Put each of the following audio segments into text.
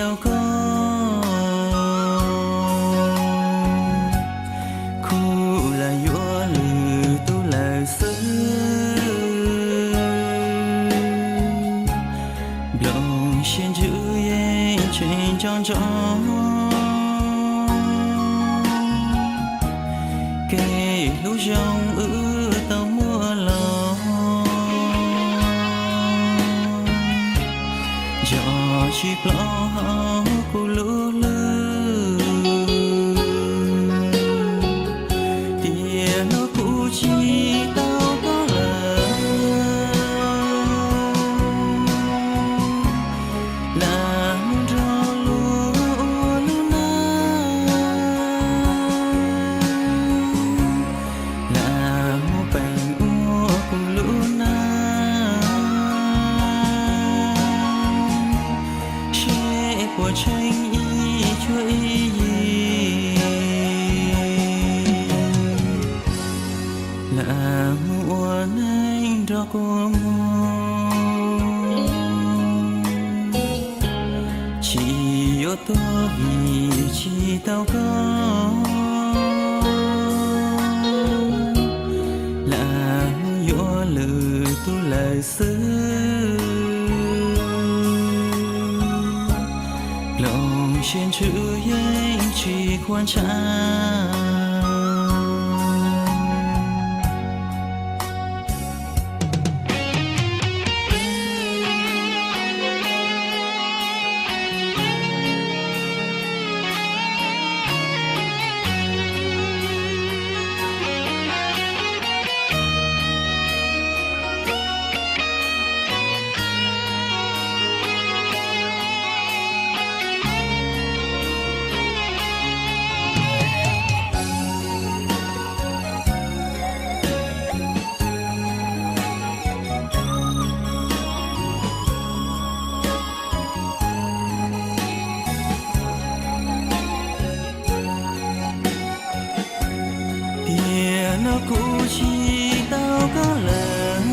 tau koj, kuv lam yuav lwm tus lawm xwb. Nplooj siab ntsws yeej tseem nco ntsoov kev hlub zoo wb tau muaj los. Nco tsis ploj hauv kuv lub hlwb, tiam no kuv tsis tau koj lawm. Lam mus nrog luag ua lub neej, lam mus peem ua kuv lub neej, seb puas tsheej ib cuab ib yig. Lam mus ua neej nrog kua muag, tsis yuav tuag vim tsis tau koj. Lam mus yuav lwm tus lawm xwb. Nplooj siab ntsws yeej tsis khuam ntshav. Tiam no kuv tsis tau koj lawm,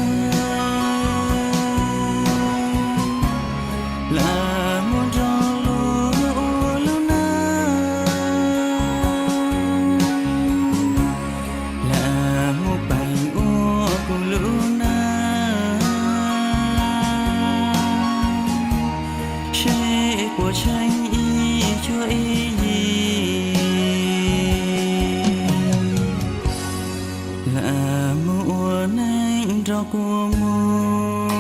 lam mus nrog luag ua lub neej, lam mus peem ua kuv lub neej, seb puas tsheej ib cuab ib yig. Lam mus ua neej nrog kua muag,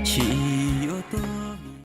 tsis